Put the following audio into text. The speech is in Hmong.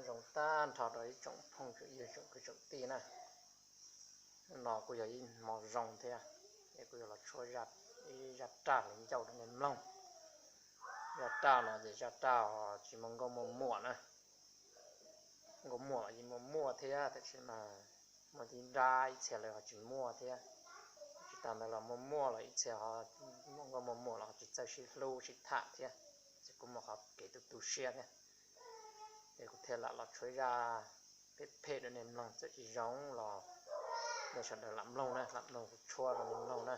Nyob zoo tag nrho rau ib tsoom phooj ywg tsoom kwv tsoom tij na. No kuj yog ib hmo zoo thiab, es kuv yuav los tshuab ib zaj raj hluas ncauj rau nej mloog. Zaj raj no ces zaj raj tsis muaj nkauj muaj muam na. Nkauj muam los yeej muaj muaj thiab, tab sis mas muaj tib nrab ib txhia lawv ho tsis muaj thiab. Tsis tas ntawd los muaj muaj los ib txhia ho muaj nkauj muaj muam los ho tsis txawj sib hlub sib tham thiab, ces kuj muaj qhov kev tu tu siab thiab. Es kuv thiaj lam los tshuab zaj phem phem rau nej mloog, txawm tsis zoo los nej sawv daws lam mloog na, lam mloog kuv tshuab rau nej mloog na.